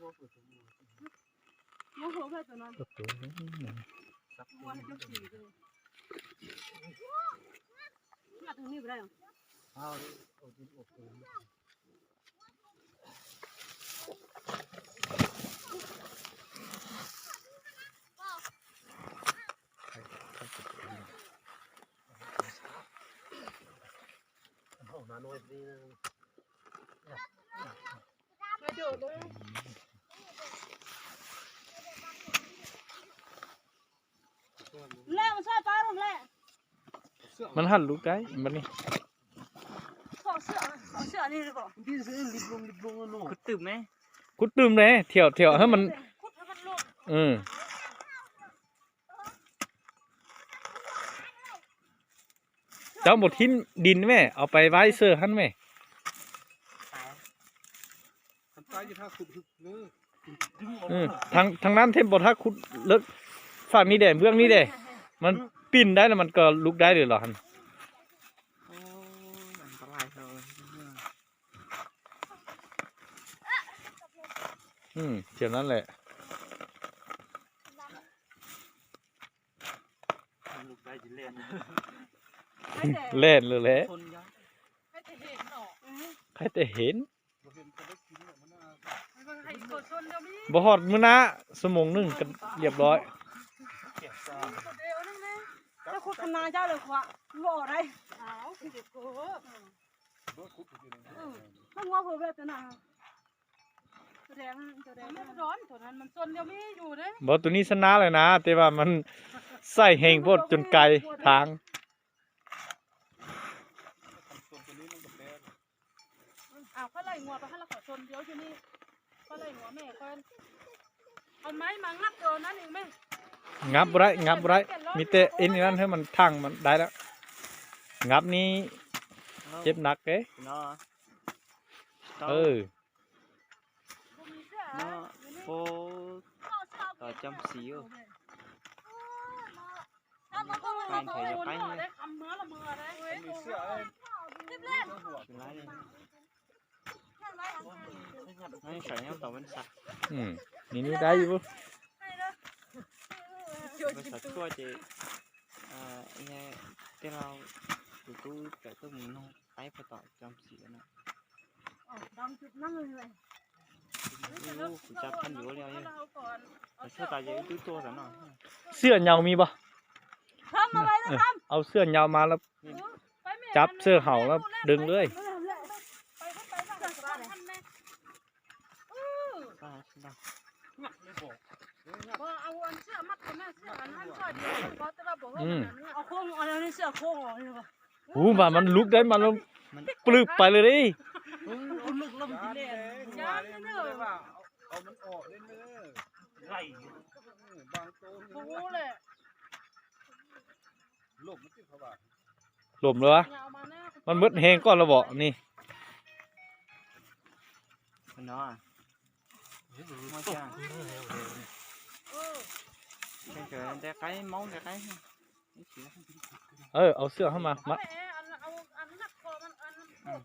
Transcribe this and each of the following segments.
ມາໂຫໃສ່ຕົວນັ້ນ ໂອ້ໂຫ ມາໃຫ້ເຈົ້າກິນເລີຍ ມາທາງນີ້ບໍ່ໄດ້ຫວາ? ແລ້ວມັນຊ່ອຍປ້າລົງແລ້ວ ມັນຫັນລູກໄດ້ບັດນີ້ ຂໍເສື້ອ ຂໍເສື້ອອັນນີ້ໄດ້ບໍ່? ທີ່ຊື້ລິບລົງ ລິບລົງແລ້ວເນາະ ຂຸດຕື່ມແດ່ ຂຸດຕື່ມແດ່ ຖຽວ ຖຽວໃຫ້ມັນ ຂຸດໃຫ້ມັນລົງ ເອີ ເຈົ້າບໍ່ຖິ້ມດິນແມ້ ເອົາໄປໄວ້ເຊີຫັ້ນແມ້ ຄັນຕາຍຢູ່ຖ້າຂຸດຮຶກເດີ ເອີ ທາງ ທາງນັ້ນເທມບໍ່ ຖ້າຂຸດເລິກ ຝັ່ງນີ້ແດ່ ເບື້ອງນີ້ແດ່ ມັນປິ່ນໄດ້ແລ້ວ ມັນກໍລຸກໄດ້ເລີຍລະຫັ້ນ ໂອ້ຍ ອັນຕະລາຍເຂົາເລີຍ ອືມ ທ່ຽວນັ້ນແຫຼະ ມັນລຸກໄດ້ຊິແລ່ນ ແລ່ນເລີຍແຫຼະ ໃຜຈະເຫັນເນາະ ໃຜຈະເຫັນ ບໍ່ຮອດມື້ໜ້າ ຊົ່ວໂມງໜຶ່ງກໍລຽບຮ້ອຍ ເຈົ້າໂຄສະນາເຈົ້າເລີຍ ບໍ່ໄດ້ ອ້າວ ເຈັບໂກ ເອີ ມັນວ່າເພິ່ນເວທະນາ ແສດງ ແສດງ ມັນບໍ່ດອນ ຕົວນັ້ນມັນຊົນດຽວມີຢູ່ເດ້ ບໍ່ ຕົວນີ້ຊະນະແລ້ວນະ ແຕ່ວ່າມັນໃສ່ແຮງໂພດຈົນໄກທາງ ອ້າວ ຂ້ອຍໄລ່ງົວໄປຫັ້ນລະ ຂ້ອຍຊົນດຽວຢູ່ນີ້ ຂ້ອຍໄລ່ງົວແມ່ຂ້ອຍ ເອົາໄມ້ມາງັບຕົວນັ້ນອີກແມ່ ງັບບໍ່ໄດ້ ງັບບໍ່ໄດ້ ມີແຕ່ເອັນອັນນັ້ນໃຫ້ມັນທັງມັນໄດ້ລະ ງັບນີ້ເຈັບໜັກເດ້ ເນາະ ເອີ ບໍ່ມີເສື້ອ ເນາະ ໂອ້ ຕໍ່ຈຳສີຢູ່ ໄປເຖາະ ຢ່າໄປເລີຍ ໄດ້ຄຳເມືອລະເມືອໄດ້ ມີເສື້ອເອີຍ ເຈັບແລ້ວ ເປັນໄລ ໃຫ້ໃສ່ຍາມຕາເວັນສັກ ອືມ ນີ້ ນີ້ໄດ້ຢູ່ ໄປສັກຕົວເຈ ເອີ ອີ່ແມ່ເຈົ້າ ຕູຕູ້ແປະຕົວໝູນ້ອງ ໄປໄປຕໍ່ຈຳສີນະ ອໍ ດຳຈຸດນັ້ນເລີຍ ໂອ້ ຈັບມັນຢູ່ແລ້ວ ເສື້ອຍາວມີບໍ່? ເອົາເສື້ອຍາວມາແລ້ວ ຈັບເສື້ອເຮົາແລ້ວດຶງເລີຍ ບໍ່ ເອົາອັນເສື້ອມັດກັນນະ ເສື້ອອັນນັ້ນເສື້ອດຽວ ບໍ່ ແຕ່ວ່າບໍ່ເອົາອັນນັ້ນ ເອົາໂຄ້ງ ເອົາອັນນີ້ເສື້ອໂຄ້ງອອກນີ້ບໍ່ ໂອ້ ວ່າມັນລຸກໄດ້ ມັນປຶບໄປເລີຍເດ້ ເອີ ເອົາລຸກແລ້ວມັນຊິແລ່ນ ຢ້ານເດີ ເອົາມັນອອກເດີ ໄລ່ ເອີ ບາງໂຕ ບໍ່ຮູ້ແຫຼະ ລົມມັນຕິດເຂົາວ່າ ລົມເລີຍວະ ມັນໝົດແຮງກ່ອນລະເບາະນີ້ ເນາະ ມາຈ້າ ເອີ ແຕ່ໄກເມົາແຕ່ໄກ ເອີ ເອົາເສື້ອເຮົາມາ ມາ ອືມ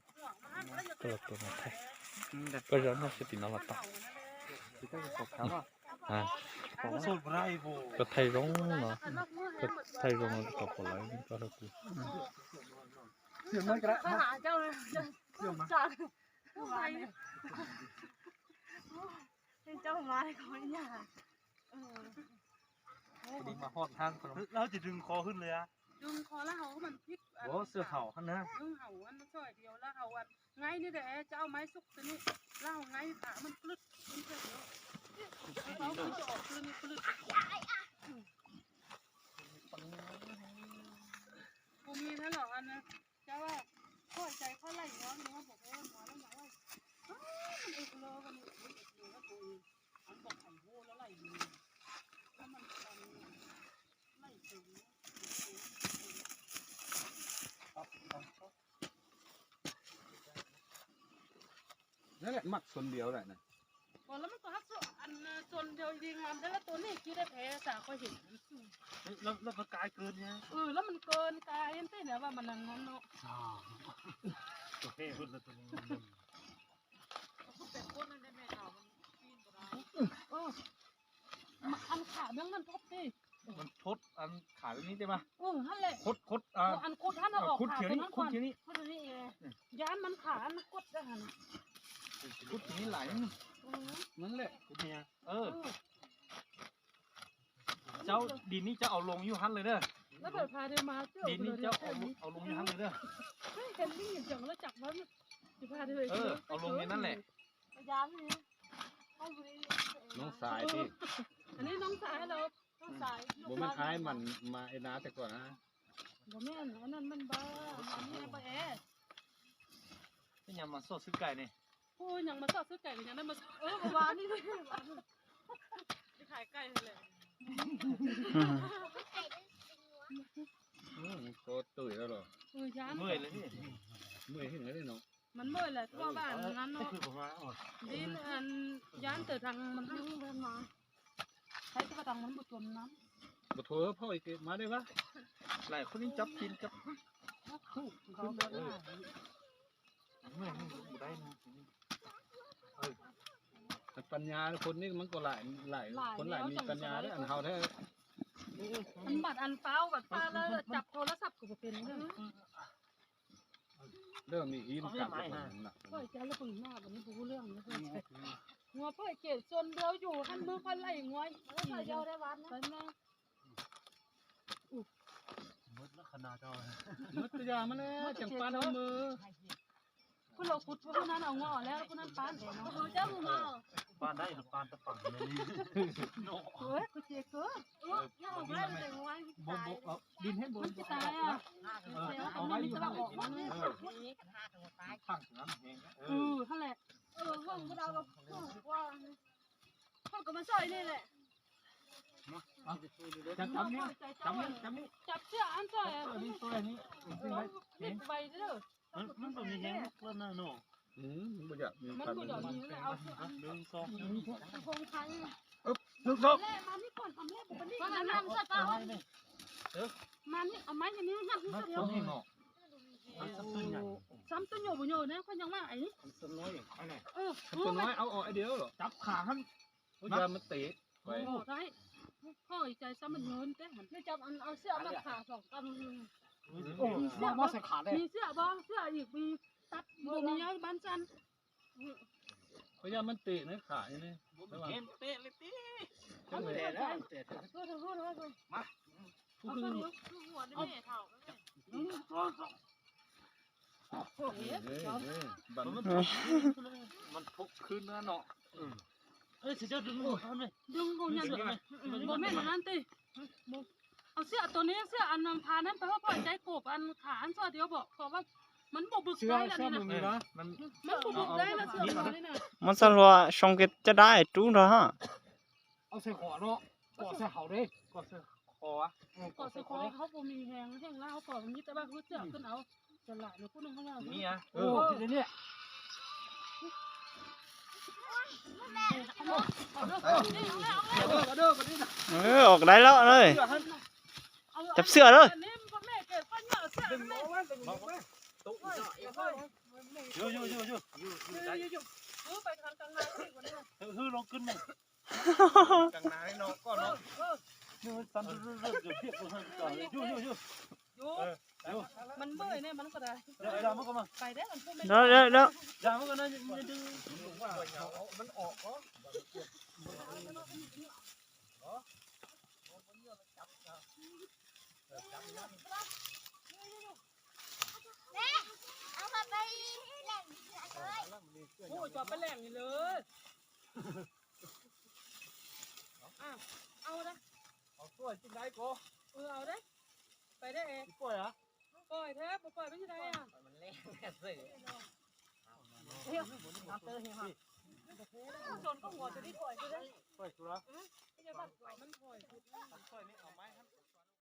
ໂຕ ໂຕ ໄທ ອືມ ກໍຈະນອກສະຕິນອນລະຕອ ອາ ສູດບໍ່ໄດ້ບໍ່ ກໍໄທລົງເນາະ ກໍໄທລົງແລ້ວກໍບໍ່ໄດ້ ກໍເຮົາ ເສື້ອມາກໍໄດ້ ເອົາຫາເຈົ້າເລີຍ ເສື້ອມາ ເຈົ້າມາໃຫ້ເຂົາຫຍັງ ເອີ ພໍດີມາຮອດທາງ ແລ້ວຈະດຶງຄໍຂຶ້ນເລີຍອະ ດຶງຄໍແລ້ວເຮົາມັນຜິດ ໂອ້ ເສື້ອເຂົາຫັ້ນນະ ເອີ ເຮົາອັນຊ່ອຍດຽວ ແລ້ວເຮົາອັນໄງນີ້ແຫຼະ ຈະເອົາໄມ້ສຸກຕົວນີ້ ແລ້ວເຮົາໄງຂາມັນປຶດ ມັນຈະເນາະ ເຮົາມັນຈະອອກຄືນີ້ປຶດ ບໍ່ມີນັ້ນຫຼອກອັນນະ ເຈົ້າວ່າ ຂ້ອຍໃຈຂ້ອຍໄລ່ຫົວມັນ ເຮົາບໍ່ໄດ້ຫົວມັນເອົາໄວ້ ອ້າ ມັນເອກໂລ ມັນເອກໂລ ມັນເອກໂລ ມັນບໍ່ໄຂໂຫລະໄລ່ຢູ່ ແລ້ວມັນໄລ່ເຖິງ ນັ້ນແຫຼະ ມັກຊົນດຽວແຫຼະນະ ບໍ່ ແລ້ວມັນກໍຮັກຊົນ ອັນຊົນດຽວດີງາມ ແຕ່ວ່າໂຕນີ້ກິນໄດ້ແທ້ ສາຂ້ອຍເຫັນ ແລ້ວ ແລ້ວມັນກາຍເກີນໄງ ເອີ ແລ້ວມັນເກີນກາຍ ເຫັນຕິແນວວ່າມັນອັນນັ້ນເນາະ ໂຕເພພຸ້ນລະໂຕນີ້ ເປັນຄົນນັ້ນໄດ້ແມ່ເຖົ້າ ມັນປີນບໍ່ໄດ້ ໂອ້ ຍັງມັນທົບຕິ ມັນທົດອັນຂາດອັນນີ້ໄດ້ປະ? ເອີ ຫັ້ນແຫຼະ ຄົດ ຄົດ ອ່າ ອັນຄົດຫັ້ນເອົາອອກ ເອີ ຂາດຕົວນັ້ນກ່ອນ ຄົດເທື່ອນີ້ ເອີ ຢ້ານມັນຂາດອັນກົດໄດ້ຫັ້ນ ຂຸດເທື່ອນີ້ຫຼາຍ ເອີ ນັ້ນແຫຼະ ເອີ ເອີ ເຈົ້າ ດິນນີ້ເຈົ້າເອົາລົງຢູ່ຫັ້ນເລີຍເດີ ແລ້ວເພິ່ນພາເດີມາ ດິນນີ້ເຈົ້າເອົາ ເອົາລົງຢູ່ຫັ້ນເລີຍເດີ ເຫັນລິງຫຍັງຈັງລະຈັກວ່າຊິພາເດີ ເອີ ເອົາລົງໃນນັ້ນແຫຼະ ຢ້ານນີ້ ນ້ອງຊາຍຕິ ອັນນີ້ນ້ອງຊາຍເຮົາ ນ້ອງຊາຍ ບໍ່ແມ່ນອ້າຍມັນມາເອນາແຕ່ກ່ອນນະ ບໍ່ແມ່ນ ອັນນັ້ນມັນບ້າ ອັນນີ້ປ້າແອ ເປັນຫຍັງມາຊອກຊື້ໄກ່ນີ້ ໂອ້ຍ ຫຍັງມາຊອກຊື້ໄກ່ ຫຍັງໄດ້ມາ ເອີ ເມື່ອວານນີ້ ໄປຂາຍໄກ່ຫັ້ນແຫຼະ ອືມ ໂຕຕຸ້ຍແລ້ວເນາະ ເອີ ຢ້ານ ເມື່ອຍແລ້ວນີ້ ເມື່ອຍແຮງແລ້ວເນາະ ມັນເມື່ອຍແຫຼະ ເພາະວ່າອັນນັ້ນເນາະ ດິນອັນ ຢ້ານແຕ່ທາງມັນ ໃຫ້ແຕ່ວ່າທາງມັນບໍ່ຈົມນ້ຳ ບໍ່ໂທເຮົາ ເຮົາອີກ ມາໄດ້ວະ ຫຼາຍຄົນນີ້ຈັບກິນ ຈັບ ເອີ ເມື່ອຍ ບໍ່ໄດ້ນະ ເອີ ປັນຍາຄົນນີ້ມັນກໍຫຼາຍ ຫຼາຍ ຫຼາຍ ຄົນຫຼາຍມີປັນຍາເດ້ ອັນເຮົາແທ້ ອັນບັດອັນຟ້າວ ບັດຟ້າວແລ້ວຈັບໂທລະສັບກໍບໍ່ເປັນເດີ ເລີ່ມມີອີນກັບແລ້ວບັດນີ້ນະ ຂ້ອຍຈະລະເບິ່ງໜ້າບັດນີ້ບໍ່ຮູ້ເລື່ອງເລີຍ ງົວຂ້ອຍເກດສ່ວນດຽວຢູ່ຫັ້ນ ມືຂ້ອຍໄລ່ງົວ ແລ້ວຂ້ອຍດຽວໄດ້ວັດນະ ໄປມາ ໝົດແລ້ວຂະໜາດເຈົ້າ ໝົດແຕ່ຢາມາແລ້ວ ຈັ່ງປານເອົາມື ຜູ້ລາວຂຸດ ຜູ້ນັ້ນເອົາງົວອອກແລ້ວ ຜູ້ນັ້ນປານເອງເນາະ ເຈົ້າບໍ່ມາ ປານໄດ້ ປານຕະປັງແມ່ນນີ້ ໂອ້ຍ ກູເຈັບເກີນ ເອີ ເອົາໄວ້ແຕ່ງົວ ບໍ່ ບໍ່ ເອົາດິນໃຫ້ບໍ່ ມັນຊິຕາຍອ່ະ ເອີ ເອົາໄວ້ຢູ່ ເອີ ຂ້າງນັ້ນແຮງ ເອີ ຫັ້ນແຫຼະ ເອີ ເບິ່ງບໍ່ໄດ້ວ່າ ເຮົາກໍມາຊ່ອຍນີ້ແຫຼະ ຈັບ ຈັບນີ້ ຈັບນີ້ ຈັບນີ້ ຈັບເຊືອກອັນຊ່ອຍ ເຊືອກນີ້ຊ່ອຍນີ້ ເອີ ນີ້ໄວເດີ ມັນ ມັນບໍ່ມີແຮງແລ້ວນະເນາະ ອືມ ມັນບໍ່ຢາກມີ ມັນບໍ່ຢາກມີແລ້ວ ເອົາເຊືອກອັນ ໜຶ່ງ ສອງ ອືມ ໂຄງໄຄ ອຶບ ໜຶ່ງ ສອງ ແລະມານີ້ກ່ອນ ທຳແລກບໍ່ປານນີ້ ມານີ້ ເອົາໄມ້ອັນນີ້ ມັນຕົວນີ້ເນາະ ມັນຊ້ຳຕົວໃຫຍ່ ຊ້ຳຕົວໂຍບໍ່ໂຍແນວ ຂ້ອຍຍັງວ່າໄອ້ ມັນຕົວນ້ອຍ ອັນນັ້ນ ເອີ ມັນຕົວນ້ອຍ ເອົາອອກອັນດຽວ ຈັບຂາຫັ້ນ ໂອ້ຍ ຢ່າມາເຕະ ໂອ້ ໄດ້ ພໍໃຈຊ້ຳມັນໂຍນແຕ່ຫັ້ນ ຈັບອັນ ເອົາເຊືອກມັດຂາສອງກຳ ໂອ້ ມາ ມາໃສ່ຂາເດ້ ມີເຊືອກບໍ່ ເຊືອກອີກ ມີຕັດ ບໍ່ມີ ເອົາບານຊັ້ນ ພະຍາຍາມມັນເຕະໃນຂານີ້ ບໍ່ເຫັນເຕະເລີຍຕິ ເຕະແລ້ວ ເຕະ ມາ ເອົາ ເອົາ ເອົາ ເອົາ ເອົາ ເອົາ ເອົາ ເອົາ ເອົາ ເອົາ ເອົາ ເອົາ ເອົາ ເອົາ ເອົາ ເອົາ ເອົາ ເອົາ ເອົາ ເອີ ເອີ ເອີ ບັດ ມັນ ມັນ ມັນທົກຄືນນະເນາະ ເອີ ເອີ ຊິເຈົ້າດຶງອອກເອົາແມ່ ດຶງບໍ່ຍັງ ບໍ່ແມ່ນອັນນັ້ນຕິ ບໍ່ ເອົາເຊືອກໂຕນີ້ ເຊືອກອັນນັ້ນ ພານັ້ນໄປ ເຮົາປ່ອຍໃຈກົບອັນຂາອັນຊອດດຽວບໍ ເພາະວ່າມັນບໍ່ບຶກໄດ້ລະນີ້ນະ ມັນ ມັນບໍ່ບຶກໄດ້ລະ ເຊືອກໂຕນີ້ນະ มันสั่นว่าช่องเก็ตจะได้ตู้ละฮะ ເອົາໃສ່ຄໍເນາະ ເກາະໃສ່ເຮົາເດ້ ເກາະໃສ່ຄໍ ເກາະໃສ່ຄໍ ເຮົາບໍ່ມີແຮງ ແຮງລາວເກາະມີແຕ່ວ່າເຮົາເຊືອກຂຶ້ນເອົາ ສະຫຼາຍເນາະ ຜູ້ໜຶ່ງເຮົາວ່າ ນີ້ອະ ເອີ ເອີ ທີ່ນີ້ ເອີ ອອກໄດ້ແລ້ວເລີຍ ຈັບເຊືອກເລີຍ ຢູ່ ຢູ່ ຢູ່ ຢູ່ ເອີ ໄປທາງກາງນາ ເອີ ລົງຂຶ້ນແມ່ ກາງນາໃຫ້ນ້ອງກ່ອນເນາະ ເອີ ເອີ ຢູ່ ຢູ່ ຢູ່ ຢູ່ ຢູ່ ຢູ່ ຢູ່ ເອີ ມັນເມື່ອຍແນ່ ມັນກໍໄດ້ ເດີ ເດີ ມັນກໍມາ ໄປເດ້ ເດີ ເດີ ເດີ ຢ່າມັນກໍໄດ້ ມັນດຶງ ມັນອອກເນາະ ແມ່ ເອົາມາໄປແລ່ນ ໂອ້ຍ ຈອດໄປແລ່ນນີ້ເລີຍ ອ່ະ ເອົາເດ້ ເອົາ ປ່ອຍຈັ່ງໃດກໍ ເອີ ເອົາເດ້ ໄປເດ້ ຊິປ່ອຍຫະ ປ່ອຍແທ້ ບໍ່ປ່ອຍມັນຊິໄດ້ຫະ ມັນແລ່ນແທ້ເສີຍ ເອີ ເອົາເຕີເຮຫະ ໂດນກໍຫົວຈະໄດ້ປ່ອຍຢູ່ເດ້ ປ່ອຍສຸລະ ອື ຢ່າບັດມັນປ່ອຍ ມັນປ່ອຍນີ້ເອົາໄມ້ຫັ້ນ